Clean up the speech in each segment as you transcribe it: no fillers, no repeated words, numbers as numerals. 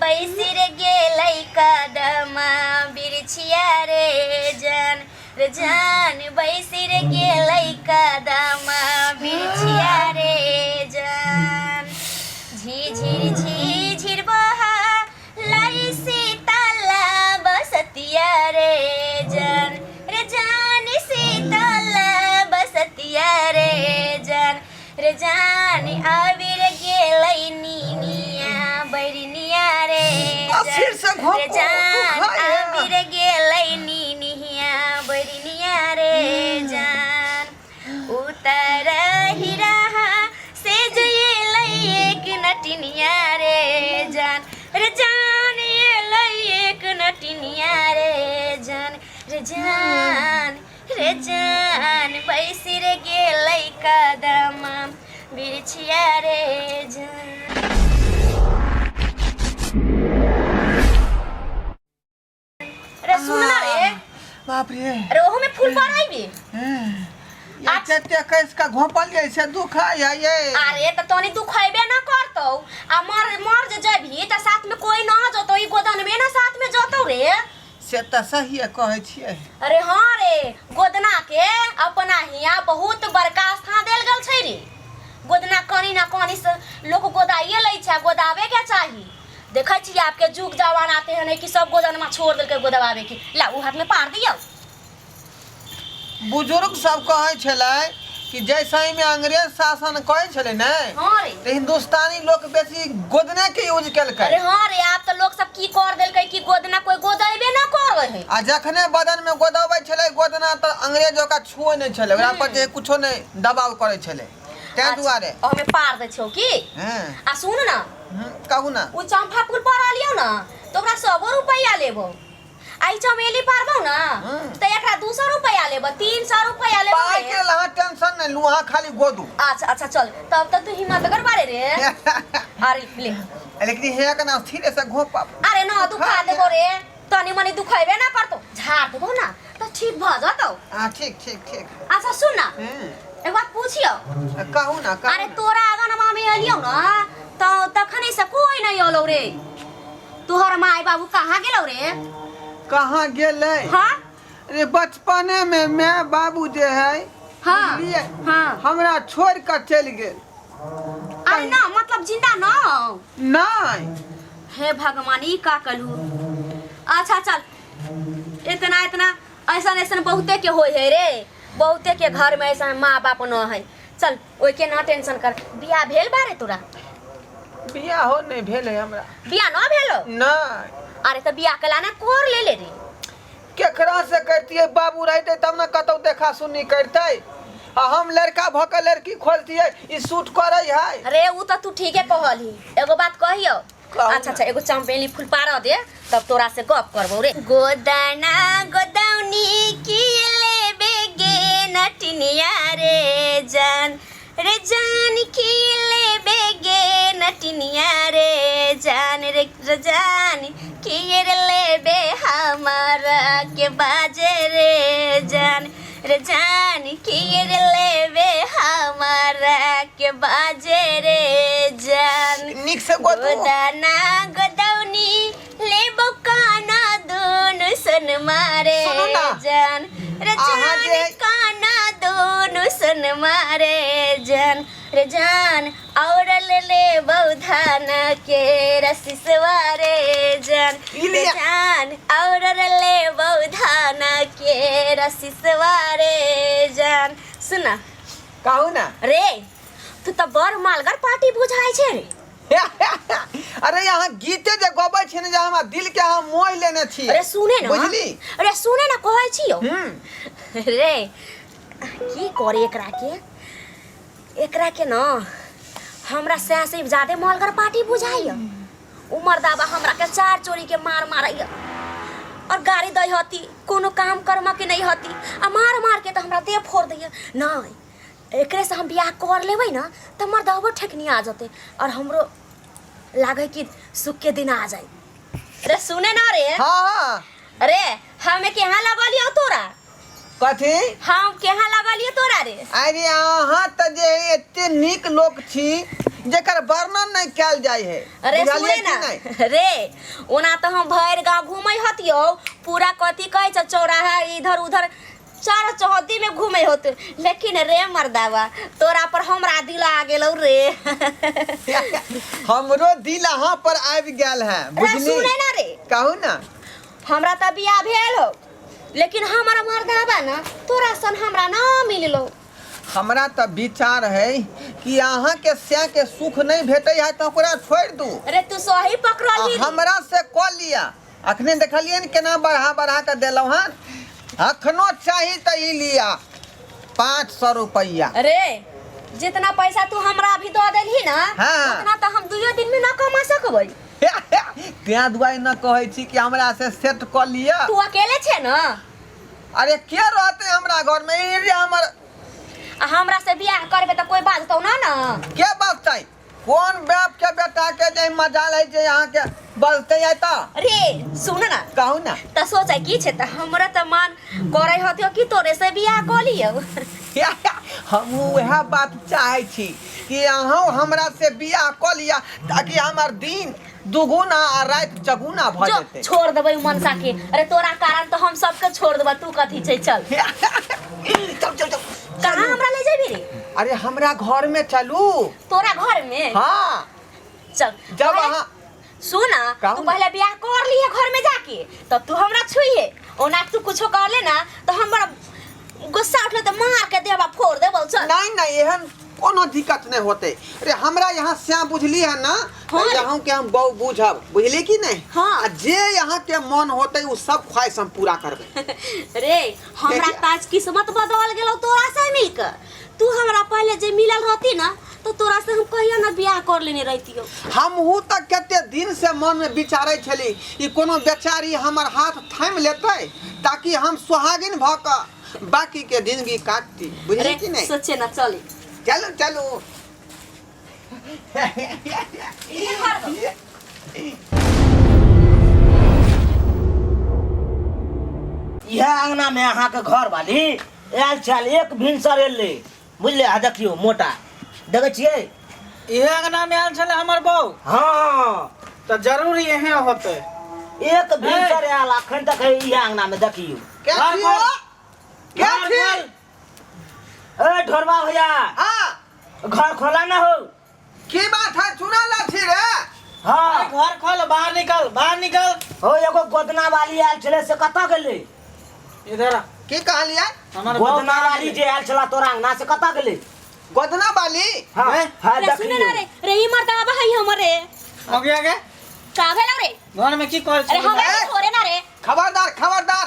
बैसिर गेलै कदमा बिरछिया रे जान रे जान बैसिर गेलै कदमा बिरछिया रे जान झिझिर झिझिर बहा लाई सीतला बसतिया रे जान रे जान सीतला बसतिया रे जान रे जान आबिर गेलै निनिया बैरनिया रे आ फिर से घोंपो, रे जान दुखाइया। आबिर गेलै निनिया बैरनिया रे जान उतर हिरा से जयलै एक नटिनिया रे जान रे जान एलै एक नटिनिया रे जान रे जान रे जान बैसिर गेलै कदम बिरछिया रे जान। रे सुन ना रे। बाप रे। अरे ओहो में फूल पर आईबी। ये चट्टे कैस का घोपल जैसे दुख है ये। अरे त तनी दुखैबे ना करतौ आ मर मर जे जबही त साथ में कोई ना जतौ, ई गोदन में ना साथ में जतौ रे। से तऽ सहिए कहै छियै। अरे हाँ रे, गोदना के अपना हिया बहुत बड़का स्थान देल गेल छै रे। गोदना कनी ना कनी से लोक गोदाइए लै छै, गोदावे के चाही। देखै छी आपके जुग जमाना ते हने कि सब गोदनमा छोड़ देलकै गोदवावे के। ला उ हाथ में पार दियौ। बुजुर्ग सब कहै छलै कि जाहि समय में अंग्रेज शासन करै छलै ने, हाँ रे, तऽ हिंदुस्तानी लोक बेसी गोदने के यूज केलकै। अरे हाँ रे, आप तो लोग सब की कर देलकै कि गोदना कोई गोदैबे ना कर है। आ जखने बदन में गोदबै छलै गोदना तऽ अंग्रेज ओकरा छुए नहि छलै, ओकरा पर जे कुछो नहि दबाव करै छलै, ताहि दुआरे। हमें पार दै छौ की? हँ। आ सुन ना। कहू ना। उ चंपा फूल पर लियौ ना तो ओकरा 100 रुपैया लेबो। आई चमेली पारबौ ना त एकरा 200 रुपैया लेबो, 300 रुपैया लेबो। पाइ के लेल अहाँ टेंशन नहि लू, अहाँ खाली गोदू। अच्छा अच्छा चल, तब तक तू हिम्मतगर बारे रे। अरे ले। लेकिन हे के ना धीरे से घोप। अरे ना दुखा देबो रे, तनी मनी दुखैबे ना करतो, झाड़ देबो ना त ठीक भ जतौ। हाँ ठीक ठीक ठीक। अच्छा सुन ना, एक बात पूछियो। कहू ना, कहू अरे ना। तोरा आंगनमा में एलियौ ना त तखनी से कोई नहीं अलौ रे, तोहर माय बाबू कहाँ गेलौ रे? कहाँ गेलै? हाँ। अरे बचपने में माय बाबू जे है, बुझलियै? हाँ। हमरा छोड़ कऽ चलि गेल। अरे ना मतलब जिंदा ना? नहीं। हे भगवान, ई का कलू। अच्छा चल, इतना इतना ऐसा ऐसा बहुते के होय है रे, बहुते के घर में ऐसा माँ बाप न है। चल ओइ के ना टेंशन कर। बियाह भेल बारे तोरा? बियाह हो नहीं भेल है हमरा। बियाह न भेलो? नहीं। अरे त बियाह कला ना कोर ले ले रे। केकरा से करतियै? बाबू रहते तब ना कतौ देखा सुनी करतै, आ हम लड़का भऽ के लड़की खोजतियै, ई सूट करै है। अरे उ त तू ठीके कहलही। एगो बात कहियो? कहू। अच्छा अच्छा, एगो चंपेली फूल पार दे तब तोरा से गप करबो रे। गोदना गोदौनी की लेबे गे नटिनिया रे जान, रे जान की लेबे गे नटिनिया रे जान, रे रे जान की रे लेबे हमारा के बाजे रे जान, रे जान की रे लेबे हमारा के बाजे रे जान। नीक से गोदू। गोदना गोदौनी लेबो काना दोनों सन मारे सुनू ना। जान, रे अहाँ जान जे- काना दोनों सन मारे जान, रे जान और ले ले धान के रसिसवा रे जान, ई रे लिया। जान और ले धान के रसिसवा रे जान। सुना। कहू ना। रे तू त बड़ मालगर पार्टी बुझाइ छै रे। अरे यहाँ गीते जे गबै छी ने, जे हमरा दिल के अहाँ मोहि लेने छी। अरे सुने ना। बुझली? अरे सुने ना, कहै छियौ। रे की करे एकरा के, एकरा के न हमरा सएह से ज्यादे मलगर पार्टी बुझाइय। उमर दाबा हमरा के चार चोरी के मार मारैय और गाड़ी दै हती, कोनो काम कर्म के नहीं हती, आ मार मार के त हमरा देह फोड़ दैय। नहीं एकरे से हम बियाह कर लेबै न त मर्दबो ठेकनी आ जतै और हमरो लागै कि सुख के दिन आ जाए। रे सुने ना रे। हाँ हाँ। अरे हमें केहाँ लगलियो तोरा? कथी? हम केहाँ लगलियो तोरा रे? अरे अहाँ तऽ जे एते नीक लोक छी जेकर वर्णन नहीं कैल जाय है। अरे बुझलियै सुने कि ना नहीं? रे, ओना तऽ हम भरि गाँव घूमै हतियौ, पूरा कथी कहै छै चौराहा इधर उधर चारो चौहद्दी में घूमे होत, लेकिन रे मर्दावा तोरा पर हमरा दिल आ गेलौ रे। हमरो दिल अहाँ पर आबि गेल है। रे बुझली? सुने ना रे। कहू ना। हमरा तऽ बियाह भेल हो, लेकिन हमर मर्दावा ना तोरा सन हमरा ना मिललो। हमरा तऽ विचार है कि अहाँ के सैं के सुख नहीं भेटै है तऽ ओकरा छोड़ि दू। अरे तू सही पकड़ली। आ हमरा से कऽ लिअ। अखने देखलियै ने केना बढ़ा बढ़ा कऽ देलहुँ हन। अखनो चाही तऽ ई लिअ 500 रुपैआ। अरे जितना पैसा तू हमरा अभी दऽ देलही ना, हाँ। उतना तऽ हम दुइयो दिन में ना कमा सकबै। तें दुआरे न कहै छी कि हमरा से सेट कऽ लिअ। तू अकेले छे ना? अरे के रहतै हमरा घर में? ई रे हमर। आ हमरा से बियाह करबे तऽ कोई बाजतौ ना ना? के बाजतै? कोन बाप के बेटा के जे मजाल है जे यहाँ के बजते है तऽ? अरे सुन ना। कहू ना। तऽ सोचै की छै तऽ हमरा तऽ मन करै हतियो कि तोरे से बियाह कऽ लियौ। हमहूँ वएह बात चाहै छी कि अहूँ हमरा से बियाह कऽ लिअ ताकि हमर दिन दुगुना आ राति चगुना भऽ जो जेतै। छोड़ देबै मनसा के। अरे तोरा कारण तऽ हम सबके छोड़ देबै, तू कथी छै? चल। चल चल चल। कहाँ हमरा ले जेबी रे? अरे हमरा घर में चलू। तोरा घर में? हाँ। चल। जब पहले- अहाँ सुन, कहू तू ना। पहले बियाह कर लिए घर में जाके, तब तू हमरा छुइहे। ओना तू कुछो कर ले ना तो हमरा गुस्सा उठले तो मार के देबा फोड़ देबो। चल। नहीं नहीं, एहन कोनो दिक्कत नहीं होते। अरे हमरा यहाँ से बुझली है ना, हाँ तो रे। यहाँ के हम बहु बुझब, बुझली कि नहीं? हाँ। आ जे यहाँ के मन होते उ सब ख्वाहिश हम पूरा करबे। रे हमरा ताज किस्मत बदल गेलो तोरा से मिलकर। तू हमरा पहले जे मिलल रहती ना तो तोरा से हम कहिया ना बियाह कर लेने रहतियो। हमहू तऽ कते दिन से मन में विचारै छली ई कोनो बेचारी हमर हाथ थामि लेतै ताकि हम सुहागिन भऽ कऽ बाकी के जिंदगी काटती, बुझली अरे कि नहीं? सोचे ना, चले। चलू चलू। इएह अंगना में अहाँके घर वाली आयल छल, एक भिनसर एलै, बुझलियै? आ देखियौ मोटा देखै छियै। इहे अंगना में आयल छलै हमर बहू? हाँ। तऽ जरूर इहे होतै। एक भिनसर आयल, अखन तक है इएह अंगना में, देखियौ। के घर छी खोल। हो? के घर छी? खोल। ए ढोरबा भैया। हाँ। घर खोला ना हो। की बात है सुना ला छी रे? हाँ। अरे घर खोल, बाहर निकल, बाहर निकल। हो एगो गोदना वाली आयल छलै से कतऽ गेलै? इधर आ। की कहलियै? हमर बहू गोदना कहाँ वाली गेलै? जे आयल छला तोरा अंगना से कतऽ गेलै? गोदना वाली? हाँ, हैं? हाँ, रे सुने ना देखियौ। रे, रे ई मर्दाबा है हमरे। हो गया गे? का भेलौ रे? घर में की कहै अरे छी? हमरा ए! के छोड़े ना रे। खबरदार खबरदार,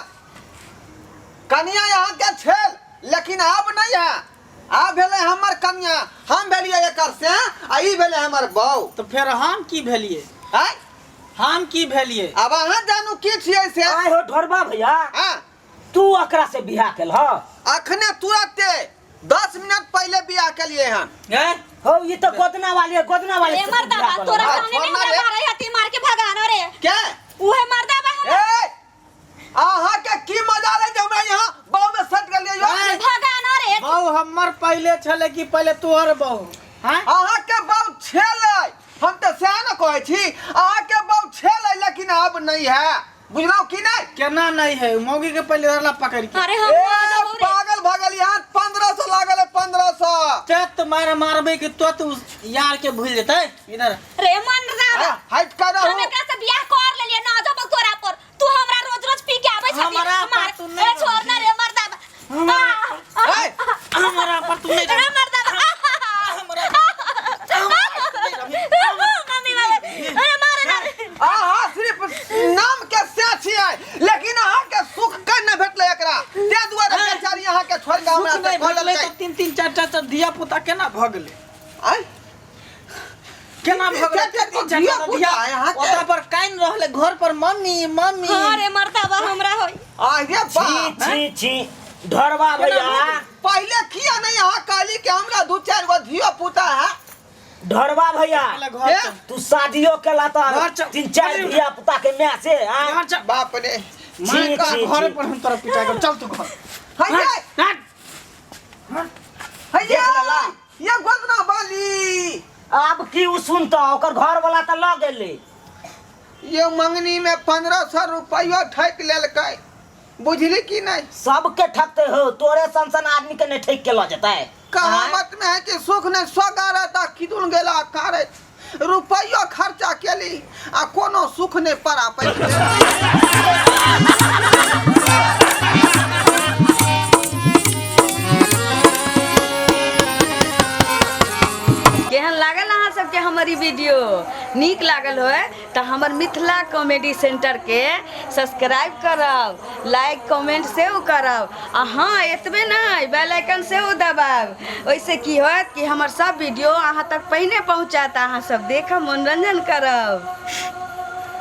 कनिया यहाँ के छेल लेकिन अब नहीं है। आब भेलै हमर कनिया, हम भेलियै एकर से आ ई भेलै हमर बहू। तऽ फेर हम की भेलियै? आँय? हम की भेलियै? आब अहाँ जानू की छियै से। आय हो ढोरबा भैया। हाँ। तू ओकरा से बियाह केलह? अखने तुरते 10 मिनट पहले बियाह केलिए हन। हैं? हो ई तऽ गोदना वाली है, गोदना वाली रे से मर्दाबा बियाह तोरा केलह। आ, सामने में छोड़ ना हमरा रे। मारै हती, मार के भगानो रे। के? उहे मर्दाबा हमरा। ए, अहाँ के की मजा ले जे हमरा यहाँ बहू में सट गेलियै यौ? ए, भगानो रे। बहू हमर पहले छलै कि पहले तोहर बहू? हैं? अहाँ के बहू छेलै, हम तऽ सएह ने कहै छी, अहाँ के बहू छेलै लेकिन अब नहीं है, बुझलहुँ कि नहीं? केना नहीं है? मौगी के पहले धरला पकड़ के। अरे हम ए, मर जबौ रे। पागल भऽ गेल यहाँ, 1500 लागल है, 1500। ते तो मारे मारबे कि तो तू यार के भूल जेतै। इधर। रे मर्दाबा। हट कर हम रहू। एकरा से बियाह कर लेलियै ना जबौ तोरा पर। तू हमरा रोज रोज पी के आबै छथि। हमरा पर मार। तू नहीं ए छोड़ ना रे मर्दाबा। हमरा ए, हमरा पर तू नहीं रे मर्दाबा। हमरा मम्मी मारे। अरे मारे ना रे। अहाँ सिर्फ नाम के से छियै लेकिन अहाँ के सुख के नहि भेटलै एकरा, ताहि दुआरे बेचारी अहाँ के छोड़ि के हमरा सुख से नहीं कऽ भेटलै लेलकै। तऽ तीन तीन चारि चारि टा धिया पुता केना भऽ गेलै? आँय? केना भऽ गेलै? चारि चारि तीन चारि धिया टा पुता धिया है अहाँके? ओतऽ पर कानि रहलै घर पर मम्मी मम्मी। हाँ रे मर्दाबा हमरा होई। आगे छी बाप। छी छी ढोरबा भैया। पहिले किया नहीं अहाँ कहली कि हमरा दू चारि गो धियो पुता है? ढोरबा भैया। पहिले घर ए? चल। तू शादियो केला तऽ घर चल। तीन चारि धिया पुता के माय से, आँय? घर चल। बाप रे। मार छी, के छी, घरे छी। पर हम तोरा पिटाइ करब। चल तू घर। हैये, हट। हैये, देख लेला। ये गोदना वाली। आब की उ सुनतौ ओकर घर वाला तऽ लऽ गेलै ये मंगनी में 1500 रुपयो ठकि लेलकै बुझली कि नहीं सबके ठकते हो तोरे सन सन आदमी के नहीं ठकि के लऽ जेतै कहावत में है कि सुख ने स्वगारत आ किदुन गेला कारत रुपयो खर्चा केली आ कोनो सुख नहि पड़ा पैसे। केहन लागल अहाँ सबके हमर ई वीडियो नीक लागल होय तऽ हमर मिथिला कॉमेडी सेंटरके सब्सक्राइब करब लाइक कमेंट सेहो करब आ हँ एतबे नहि बेल आइकन सेहो दबायब ओहिसँ की होयत कि हमर सब वीडियो अहाँ तक पहिने पहुँचत अहाँ सब देखब मनोरंजन करब।